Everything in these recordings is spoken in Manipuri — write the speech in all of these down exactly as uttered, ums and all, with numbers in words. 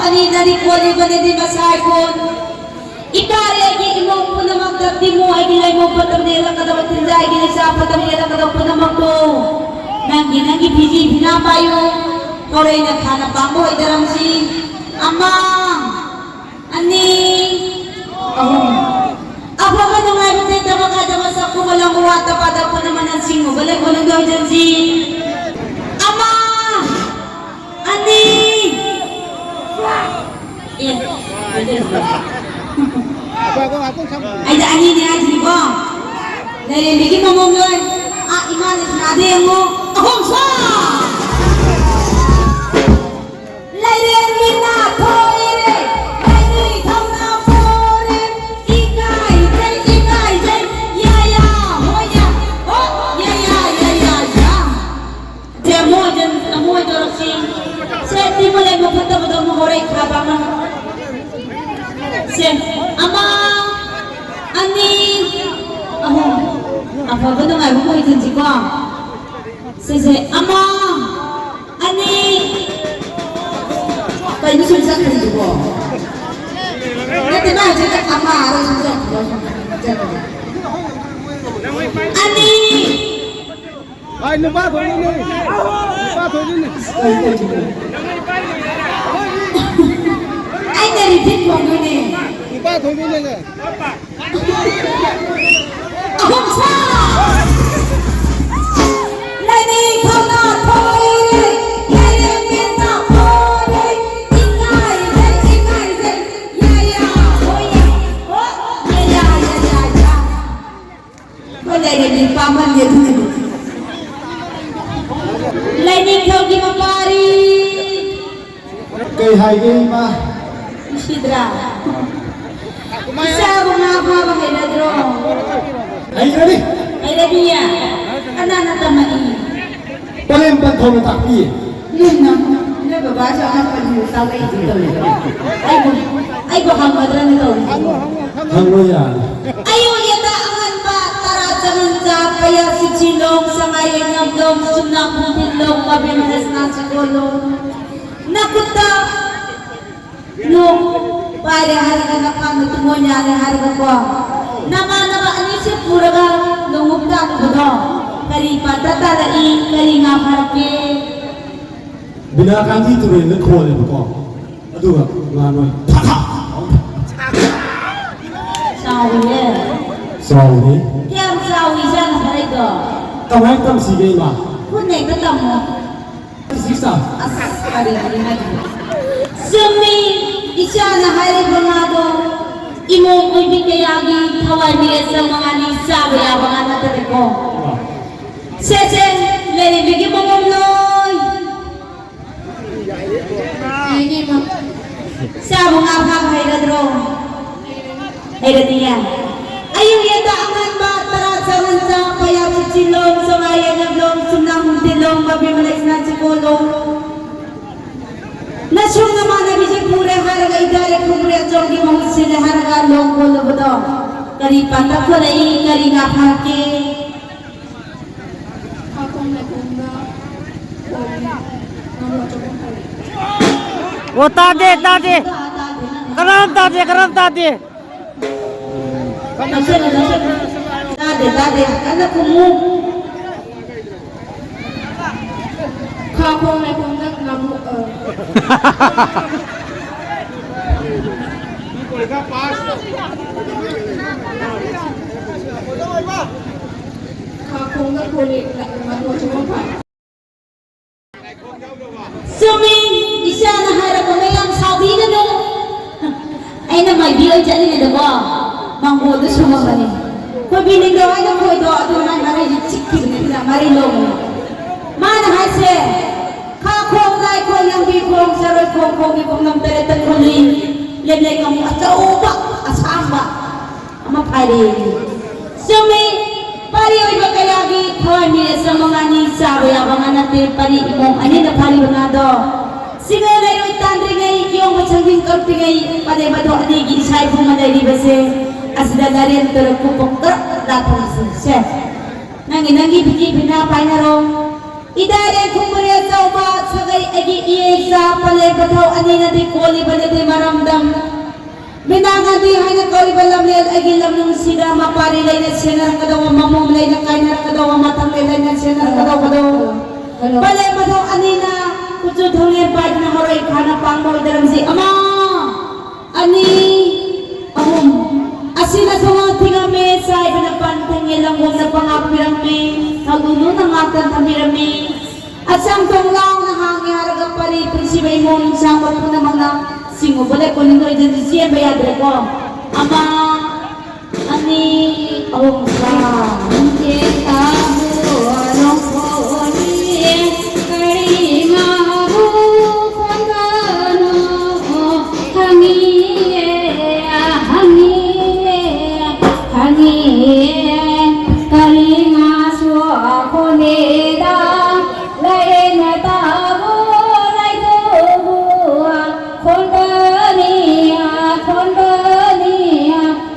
ꯑꯅꯤ ꯅꯔꯤ ꯀꯣꯜꯂꯤꯕꯅꯤꯗꯤ ꯃꯁꯥꯏ ꯀꯣꯟ꯫ ꯏꯀꯥꯔꯦ ꯑꯩꯒꯤ ꯏꯃꯨꯡ ꯄꯨꯝꯅꯃꯛꯇ ꯇꯤꯃꯨ ꯑꯩꯒꯤ ꯂꯩꯃꯨ ꯐꯠꯇꯕꯅꯤ ꯍꯦꯜꯂꯛꯀꯗꯕ ꯇꯤꯟꯖꯥ ꯑꯩꯒꯤ ꯂꯩꯆꯥ ꯐꯠꯇꯕꯅꯤ ꯍꯦꯜꯂꯛꯀꯗꯕ ꯄꯨꯝꯅꯃꯛꯇꯨ ꯅꯪꯒꯤ ꯅꯪꯒꯤ ꯐꯤꯖꯤ ꯐꯤꯅꯥ ꯄꯥꯏꯌꯨ꯫ ꯀꯧꯔꯩꯅ ꯊꯥꯅ ꯄꯥꯝꯕ ꯑꯣꯏꯗꯔꯝꯁꯤ꯫ ꯑꯃ, ꯑꯅꯤ, ꯑꯍꯨꯝ꯫ ꯑꯐꯕ ꯅꯨꯡꯉꯥꯏꯕ ꯇꯦꯛꯇꯕ ꯀꯥꯏꯗꯕ ꯆꯥꯛꯈꯨꯝ ꯑꯂꯪꯕ ꯋꯥꯠꯇ ꯄꯥꯗ ꯄꯨꯝꯅꯃꯛꯅ ꯁꯤꯡꯉꯨꯕ ꯂꯩꯀꯣꯜ ꯅꯪꯒꯤ ꯑꯣꯏꯖꯟꯁꯤ꯫ ꯑꯃ, ꯑꯅꯤ꯫ ꯑꯦ, ꯑꯩꯗꯤ ꯑꯅꯤꯅꯦ ꯍꯥꯏꯁꯤꯅꯤꯀꯣ꯫ ꯂꯥꯏꯔꯦꯝꯕꯤꯒꯤ ꯃꯃꯣꯝ ꯂꯣꯏ꯫ ꯑꯥ, ꯏꯃꯥꯅ ꯁꯤꯅꯥꯗ ꯌꯦꯡꯉꯨ꯫ ꯑꯍꯨꯝ ꯁꯣ꯫ ꯂꯥꯏꯔꯦꯝꯕꯤ ꯅꯥꯊꯣꯏꯔꯦ꯫ ꯂꯥꯏꯅꯤꯡꯊꯧ ꯅꯥꯊꯣꯏꯔꯦ꯫ ꯏꯀꯥꯏꯖꯩ, ꯏꯀꯥꯏꯖꯩ꯫ ꯌꯥ, ꯌꯥ, ꯍꯣꯏ, ꯌꯥ꯫ ꯍꯣ, ꯌꯥ, ꯌꯥ, ꯌꯥ, ꯌꯥ, ꯌꯥ꯫ ꯁꯦ, ꯑꯃꯨꯛ ꯑꯣꯏꯖꯟ-, ꯑꯃꯨꯛ ꯑꯣꯏꯗꯧꯔꯛꯁꯤ꯫ ꯁꯦ, ꯇꯤꯃꯨ ꯂꯩꯃꯨ ꯐꯠꯇꯕꯗꯣ ꯑꯃꯨꯛ ꯍꯧꯔꯛꯏ ꯈꯥꯕ ꯑꯃ꯫ ꯁꯦ, ꯑꯃ, ꯑꯅꯤ, ꯑꯍꯨꯝ꯫ ꯑꯐꯕ ꯅꯨꯡꯉꯥꯏꯕ ꯑꯃ ꯑꯣꯏꯖꯟꯁꯤꯀꯣ꯫ ꯁꯤꯁꯦ, ꯑꯃ, ꯑꯅꯤ꯫ ꯀꯩꯅꯣ ꯁꯨꯝ ꯆꯠꯈ꯭ꯔꯤꯗꯨꯕꯣ? ꯅꯠꯇꯦ, ꯃꯥ ꯍꯧꯖꯤꯛ ꯑꯃ ꯑꯔꯣꯏ ꯁꯨꯝ ꯆꯠꯈ꯭ꯔꯤꯗꯣ, ꯁꯨꯝ ꯆꯠꯈ꯭ꯔꯤꯗꯣ꯫ ꯑꯅꯤ꯫ ꯚꯥꯏ, ꯅꯨꯄꯥ ꯊꯣꯛꯏꯅꯦ꯫ ꯅꯨꯄꯥ ꯊꯣꯛꯏꯅꯦ꯫ ꯑꯩꯅ repeat ꯈꯣꯡꯗꯣꯏꯅꯦ꯫ ꯅꯨꯄꯥ ꯊꯣꯛꯏꯅꯦ꯫ ꯑꯍꯨꯝ ꯁꯥ꯫ ꯂꯥꯏꯅꯤꯡꯊꯧꯅ ꯊꯣꯏꯔꯦ, ꯂꯥꯏꯔꯦꯝꯕꯤꯅ ꯊꯣꯏꯔꯦ, ꯏꯀꯥꯏꯔꯦ, ꯏꯀꯥꯏꯔꯦ, ꯌꯥ, ꯌꯥ, ꯍꯣꯏ, ꯌꯥ, ꯍꯣ, ꯌꯥ, ꯌꯥ, ꯌꯥ, ꯌꯥ, ꯌꯥ꯫ ꯑꯩꯈꯣꯏ ꯂꯥꯏꯔꯦꯝꯕꯤ ꯄꯥꯝꯃꯟꯒꯦ ꯑꯗꯨꯅꯅꯤ꯫ ꯂꯥꯏꯅꯤꯡꯊꯧꯒꯤ ꯃꯄꯥꯔꯤ꯫ ꯀꯩ ꯍꯥꯏꯒꯦ, ꯏꯃꯥ? ꯅꯨꯡꯁꯤꯗ꯭ꯔꯥ? ꯏꯆꯥꯕꯨ ꯉꯥ ꯐꯥꯕ ꯍꯩꯔꯗ꯭ꯔꯣ? ꯍꯩꯔꯅꯤ꯫ ꯍꯩꯔꯅꯤꯌꯦ? ꯀꯅꯥꯅ ꯇꯝꯃꯛꯏ? ꯄꯂꯦꯝ ꯄꯟꯊꯧꯅ ꯇꯥꯛꯄꯤꯌꯦ꯫ ꯅꯣꯏꯅ, ꯅꯣꯏ ꯕꯕꯥꯁꯨ ꯑꯉꯛꯄꯅꯤ ꯇꯥꯛꯂꯛꯏꯁꯦ ꯇꯧꯔꯤꯗꯣ꯫ ꯑꯩꯕꯨ, ꯑꯩꯕꯨ ꯍꯪꯒꯗ꯭ꯔꯅ ꯇꯧꯔꯤꯁꯦ꯫ ꯍꯪꯉꯣ ꯌꯥꯔꯦ꯫ ꯑꯌꯨꯛ ꯌꯦꯟꯗ ꯑꯉꯟꯕ ꯇꯔꯥ ꯆꯅꯝꯆꯥ ꯄꯩꯌꯥ ꯁꯤꯁꯤꯂꯣꯡ ꯁꯉꯥꯏ ꯌꯦꯡꯉꯝꯂꯣꯡ ꯆꯨꯝꯅ ꯈꯨꯝꯐꯤꯜꯂꯣꯡ ꯃꯕꯦꯝ ꯔꯁꯅꯥ ꯁꯒꯣꯜꯂꯣꯡ ꯅꯈꯨꯠꯇ ꯄꯥꯏꯔꯦ ꯍꯥꯏꯔꯒ ꯅꯈ꯭ꯋꯥꯡꯗ ꯇꯨꯡꯑꯣꯟ ꯌꯥꯜꯂꯦ ꯍꯥꯏꯔꯒꯀꯣ, ꯅꯃꯥꯟꯅꯕ ꯑꯅꯤꯁꯦ ꯄꯨꯔꯒ ꯂꯣꯡꯎꯞ ꯇꯥꯔꯨꯕꯗꯣ ꯀꯔꯤ ꯄꯥꯟꯗꯝ ꯇꯥꯔꯛꯏ, ꯀꯔꯤ ꯉꯥ ꯐꯥꯔꯛꯀꯦ? ꯕꯤꯅꯥ ꯀꯥꯟꯇꯤ ꯇꯨꯔꯦꯜꯗ ꯈꯣꯜꯂꯦꯕꯀꯣ, ꯑꯗꯨꯒ ꯉꯥ ꯅꯣꯏ ꯊꯥ ꯊꯥ ꯆꯥꯎꯔꯤꯌꯦ꯫ ꯆꯥꯎꯔꯤ꯫ ꯀꯌꯥꯝ ꯆꯥꯎꯏ ꯏꯆꯥꯅ ꯐꯥꯔꯛꯏꯗꯣ? ꯀꯃꯥꯏꯅ ꯇꯝꯁꯤꯒꯦ, ꯏꯃꯥ? ꯈꯨꯠꯅ ꯍꯦꯛꯇ ꯇꯝꯃꯣ꯫ ꯁꯤꯛꯁꯇ꯫ ꯑꯁ, ꯀꯔꯤ ꯀꯔꯤ ꯍꯥꯏꯗꯣꯏꯅꯣ? ꯆꯨꯝꯃꯤ, ꯏꯆꯥꯅ ꯍꯥꯏꯔꯤꯕ ꯉꯥꯗꯣ ꯏꯃꯣꯝ ꯑꯣꯏꯕꯤ ꯀꯌꯥꯒꯤ ꯊꯋꯥꯏ ꯃꯤꯔꯦꯠ ꯆꯪꯕ ꯉꯥꯅꯤ, ꯆꯥꯕ ꯌꯥꯕ ꯉꯥ ꯅꯠꯇꯔꯦꯀꯣ꯫ ꯁꯦ, ꯁꯦ, ꯂꯩꯔꯦꯝꯕꯤꯒꯤ ꯃꯣꯃꯣꯝ ꯂꯣꯏ꯫ ꯆꯥꯕ ꯉꯥ ꯐꯥꯕ ꯍꯩꯔꯗ꯭ꯔꯣ? ꯍꯩꯔꯅꯤꯌꯦ꯫ ꯑꯌꯨꯛ ꯌꯦꯟꯗ ꯑꯉꯟꯕ ꯇꯔꯥ ꯆꯥꯉꯟ ꯆꯥ, ꯄꯌꯥ ꯆꯤꯆꯤ ꯂꯣꯡ, ꯆꯣꯉꯥ ꯌꯦꯡꯉꯝ ꯂꯣꯡ, ꯆꯨꯝꯅꯥꯡ ꯍꯨꯝꯗꯤ ꯂꯣꯡ, ꯃꯕꯤ ꯃꯂꯩꯁꯅꯥ ꯆꯤꯀꯣ ꯂꯣꯡ꯫ ꯅꯁꯨꯡ ꯅꯃꯥꯟꯅꯕꯤꯁꯦ ꯄꯨꯔꯦ ꯍꯥꯏꯔꯒ ꯏꯗꯥꯔꯦ ꯈꯨꯝꯕ꯭ꯔꯦ ꯑꯆꯣꯝꯒꯤ ꯃꯍꯨꯠ ꯁꯤꯜꯂꯦ ꯍꯥꯏꯔꯒ ꯂꯣꯡ ꯈꯣꯜꯂꯨꯕꯗꯣ ꯀꯔꯤ ꯄꯥꯟꯗꯝ ꯄꯨꯔꯛꯏ, ꯀꯔꯤ ꯉꯥ ꯐꯥꯔꯛꯀꯦ? ꯈꯥ ꯈꯣꯡ ꯂꯥꯏꯈꯣꯡꯗ ꯈꯣꯡ ꯉꯥꯃꯨ ꯑꯆꯧꯕ ꯐꯥꯔꯛꯏ꯫ ꯑꯣ, ꯇꯥꯗꯦ, ꯇꯥꯗꯦ꯫ ꯀꯅꯥꯝ ꯇꯥꯗꯦ, ꯀꯅꯥꯝ ꯇꯥꯗꯦ꯫ ꯅꯛꯁꯜꯂꯨ, ꯅꯛꯁꯜꯂꯨ꯫ ꯇꯥꯗꯦ, ꯇꯥꯗꯦ꯫ ꯀꯟꯅ ꯈꯨꯝꯃꯨ꯫ ꯈꯥ ꯈꯣꯡ ꯂꯥꯏꯈꯣꯡꯗ ꯉꯥꯃꯨ, ꯑ꯫ ꯈꯥ ꯈꯣꯡꯗ ꯈꯣꯂꯦ, ꯉꯥꯃꯨ ꯑꯆꯧꯕ ꯐꯥꯔꯛꯏ꯫ ꯆꯨꯝꯃꯤ, ꯏꯆꯥꯅ ꯍꯥꯏꯔꯛꯄꯗ ꯌꯥꯝ ꯁꯥꯎꯕꯤꯒꯅꯨ꯫ ꯑꯩꯅ ꯃꯥꯏꯕꯤ ꯑꯣꯏ ꯆꯠꯂꯤꯉꯩꯗꯀꯣ, ꯃꯥꯡꯒꯣꯜꯗ ꯁꯨꯝꯃꯝꯕꯅꯤ꯫ ꯈꯣꯏꯕꯤ ꯅꯤꯡꯊꯧ ꯍꯥꯏꯅ ꯈꯣꯏꯗꯣ, ꯑꯗꯨ ꯃꯥꯏ ꯃꯔꯩꯁꯦ ꯆꯤꯛꯈꯤꯕꯅꯤ, ꯑꯗꯨꯅ ꯃꯔꯩ ꯂꯣꯡꯉꯦ꯫ ꯃꯥꯅ ꯍꯥꯏꯁꯦ, ꯈꯥ ꯈꯣꯡ, ꯂꯥꯏ ꯈꯣꯡ, ꯌꯥꯡꯕꯤ ꯈꯣꯡ, ꯆꯔꯣꯏ ꯈꯣꯡ, ꯈꯣꯡꯒꯤ ꯈꯣꯡꯂꯝ ꯇꯔꯦꯠꯇ ꯈꯨꯜꯂꯤ꯫ ꯂꯦꯝꯂꯩ ꯉꯥꯃꯨ ꯑꯆꯧꯕ, ꯑꯁꯥꯡꯕ꯫ ꯑꯃ ꯐꯥꯔꯦ꯫ ꯆꯨꯝꯃꯤ, ꯄꯥꯔꯤ ꯑꯣꯏꯕ ꯀꯌꯥꯒꯤ ꯊꯋꯥꯏ ꯃꯤꯔꯦꯠ ꯆꯪꯕ ꯉꯥꯅꯤ, ꯆꯥꯕ ꯌꯥꯕ ꯉꯥ ꯅꯠꯇꯦ, ꯄꯥꯔꯤ ꯏꯃꯣꯝ ꯑꯅꯤꯅ ꯐꯥꯔꯤꯕ ꯉꯥꯗꯣ꯫ ꯁꯤꯡꯒ ꯂꯩꯔꯣꯏ ꯇꯥꯟꯗ꯭ꯔꯤꯉꯩ, ꯌꯣꯡꯕ ꯁꯪꯖꯤꯟ ꯀꯛꯇ꯭ꯔꯤꯉꯩ, ꯄꯥꯔꯦꯕꯗꯣ ꯑꯅꯤꯒꯤ ꯏꯁꯥ ꯏꯕꯨꯡ ꯑꯃ ꯂꯩꯔꯤꯕꯁꯦ, ꯑꯁꯤꯗ ꯅꯔꯦꯟ ꯇꯨꯔꯛ ꯀꯨꯞꯄ ꯀ꯭ꯔꯛ ꯂꯥꯊꯣꯛꯁꯤ꯫ ꯁꯦ, ꯅꯪꯒꯤ ꯅꯪꯒꯤ ꯐꯤꯖꯤ ꯐꯤꯅꯥ ꯄꯥꯏꯅꯔꯣ꯫ ꯏꯗꯥꯔꯦ ꯈꯨꯝꯕꯔꯦ ꯑꯆꯧꯕ ꯁꯥꯒꯩ ꯑꯩꯒꯤ ꯏꯌꯦꯛꯆꯥ ꯄꯂꯦꯝ ꯄꯊꯧ ꯑꯅꯤꯅꯗꯤ ꯀꯣꯜꯂꯤꯕꯅꯗꯤ ꯃꯔꯝꯗꯝ ꯃꯤꯅꯥꯒꯥꯟꯗꯤ ꯍꯥꯏꯅ ꯀꯧꯔꯤꯕ ꯂꯝꯂꯦꯟ ꯑꯩꯒꯤ ꯂꯝꯅꯨꯡꯁꯤꯗ ꯃꯄꯥꯔꯤ ꯂꯩꯅ ꯁꯦꯟꯅꯔꯛꯀꯗꯧꯕ, ꯃꯃꯣꯝ ꯂꯩꯅ ꯀꯥꯏꯅꯔꯛꯀꯗꯧꯕ, ꯃꯊꯛꯂꯦꯟ ꯂꯩꯅ ꯁꯦꯟꯅꯔꯛꯀꯗꯧꯕꯗꯣ ꯄꯂꯦꯝ ꯄꯊꯧ ꯑꯅꯤꯅ ꯀꯨꯆꯨ ꯊꯧꯂꯦꯟ ꯄꯥꯏꯗꯨꯅ ꯍꯧꯔꯛꯏ ꯈꯥꯅ ꯄꯥꯡꯕ ꯑꯣꯏꯗꯔꯝꯁꯤ ꯑꯃ ꯑꯅꯤ, ꯑꯍꯨꯝ꯫ ꯑꯁꯤꯅ ꯊꯣꯡꯉꯥꯟ ꯊꯤꯡꯉꯝꯃꯤ, ꯆꯥꯏꯕꯅ ꯄꯥꯟ ꯊꯦꯡꯉꯦ, ꯂꯪꯒꯣꯡꯅ ꯄꯉꯥꯛ ꯄꯤꯔꯝꯃꯤ, ꯊꯧꯗꯨꯅꯨꯅ ꯉꯥꯛꯇ ꯊꯝꯕꯤꯔꯝꯃꯤ꯫ ꯑꯁꯪ ꯊꯣꯡ ꯂꯥꯎꯅ ꯍꯥꯡꯉꯦ ꯍꯥꯏꯔꯒ ꯄꯔꯤ ꯄꯨꯟꯁꯤꯕ ꯏꯃꯣ ꯅꯨꯡꯁꯥꯡꯕ ꯄꯨꯝꯅꯃꯛꯅ ꯁꯤꯡꯉꯨꯕ ꯂꯩꯀꯣꯜ ꯅꯣꯏꯗꯗꯤ ꯆꯦꯟꯕ ꯌꯥꯗ꯭ꯔꯦꯀꯣ꯫ ꯑꯃ, ꯑꯅꯤ, ꯑꯍꯨꯝ, ꯁꯥ꯫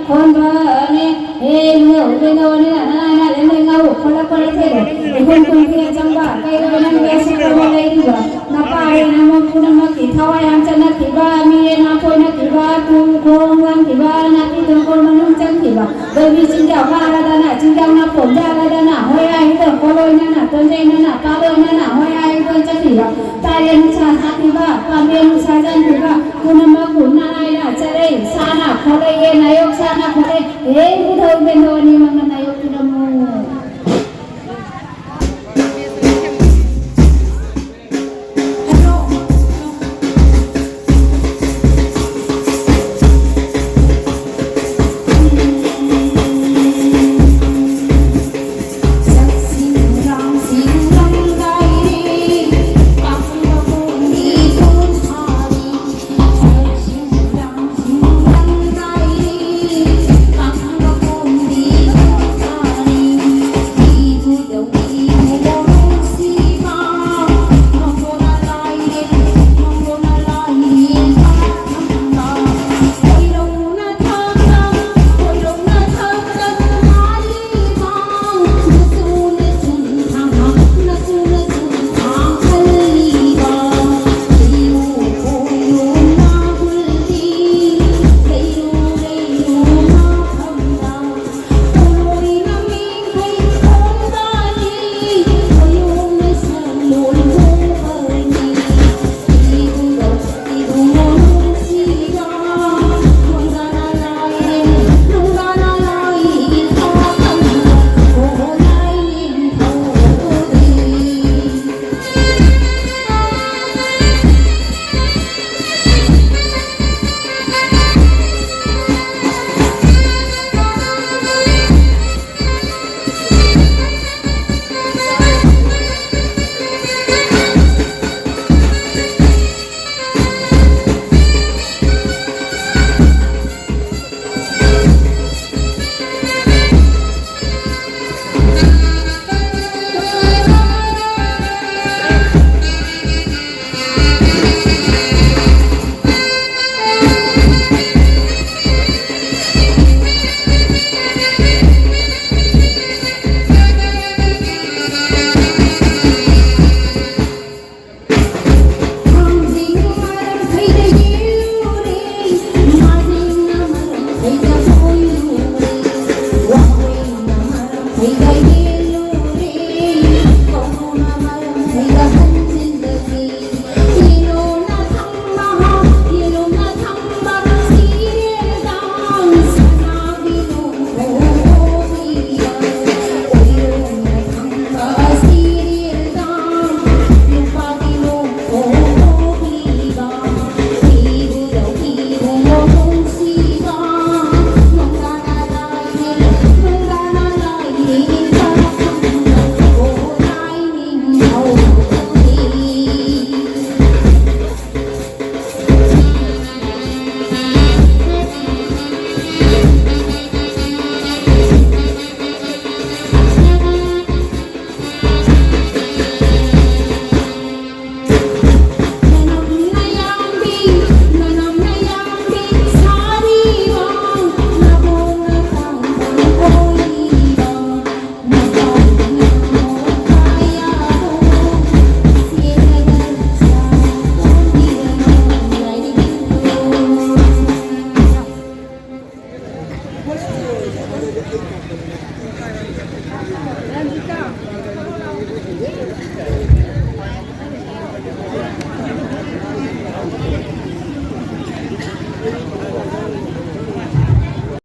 ꯈꯣꯟꯕꯅꯦ꯫ ꯑꯦ, ꯏꯕꯨꯡꯉꯣ, ꯏꯕꯨꯡꯉꯣ, ꯅꯪ ꯑꯉꯥꯡ ꯑꯉꯥꯡ ꯂꯩ, ꯅꯪ ꯉꯥꯎ, ꯈꯣꯠꯂ, ꯈꯣꯠꯂ ꯊꯦꯡꯉꯦ꯫ ꯏꯈꯣꯟ ꯈꯣꯟ ꯈꯨꯌꯦꯟ ꯆꯪꯕ, ꯀꯩꯗꯧꯕ ꯅꯪ ꯃꯦꯠꯁ ꯈꯣꯠꯂ ꯂꯩꯔꯤꯕ? ꯅꯄꯥ ꯍꯣꯏ ꯅꯃꯧ ꯄꯨꯝꯅꯃꯛꯀꯤ ꯊꯋꯥꯏ ꯌꯥꯝ ꯆꯠꯅꯈꯤꯕ, ꯃꯤꯔꯦꯟ ꯃꯥꯊꯣꯏꯅꯈꯤꯕ, ꯇꯨ ꯈꯣꯡ ꯂꯪꯈꯤꯕ, ꯅꯥꯄꯤ ꯇꯣꯡꯈꯣꯜ ꯃꯅꯨꯡ ꯆꯪꯈꯤꯕ, ꯂꯧꯃꯤ ꯆꯤꯡꯖꯥꯎ ꯀꯥꯔꯗꯅ, ꯆꯤꯡꯖꯥꯎꯅ ꯄꯣꯝꯖꯥꯔꯗꯅ, ꯍꯣꯏꯔꯥꯏ ꯍꯤꯗꯣꯡ ꯄꯣꯂꯣꯏꯅꯅ, ꯇꯣꯟꯖꯩꯅꯅ, ꯄꯥꯂꯣꯏꯅꯅ, ꯍꯣꯏꯔꯥꯏ ꯍꯤꯗꯣꯡ ꯆꯠꯈꯤꯕ, ꯇꯥꯔꯦꯟ ꯅꯨꯡꯁꯥ ꯁꯥꯈꯤꯕ, ꯄꯥꯝꯕꯦꯟ ꯅꯨꯡꯁꯥ ꯆꯪꯈꯤꯕ, ꯄꯨꯝꯅꯃꯛꯄꯨ ꯅꯥꯔꯥꯏꯅ ꯆꯠꯂꯦ, ꯁꯥꯅ ꯈꯣꯠꯂꯛꯑꯦ, ꯅꯥꯌꯣꯛ ꯁꯥꯅ ꯈꯣꯠꯂꯦ, ꯍꯦ ꯏꯕꯨꯙꯧ ꯏꯕꯦꯟꯗꯧ ꯑꯅꯤꯃꯛꯅ ꯅꯥꯌꯣꯛꯄꯤꯔꯝꯃꯨ꯫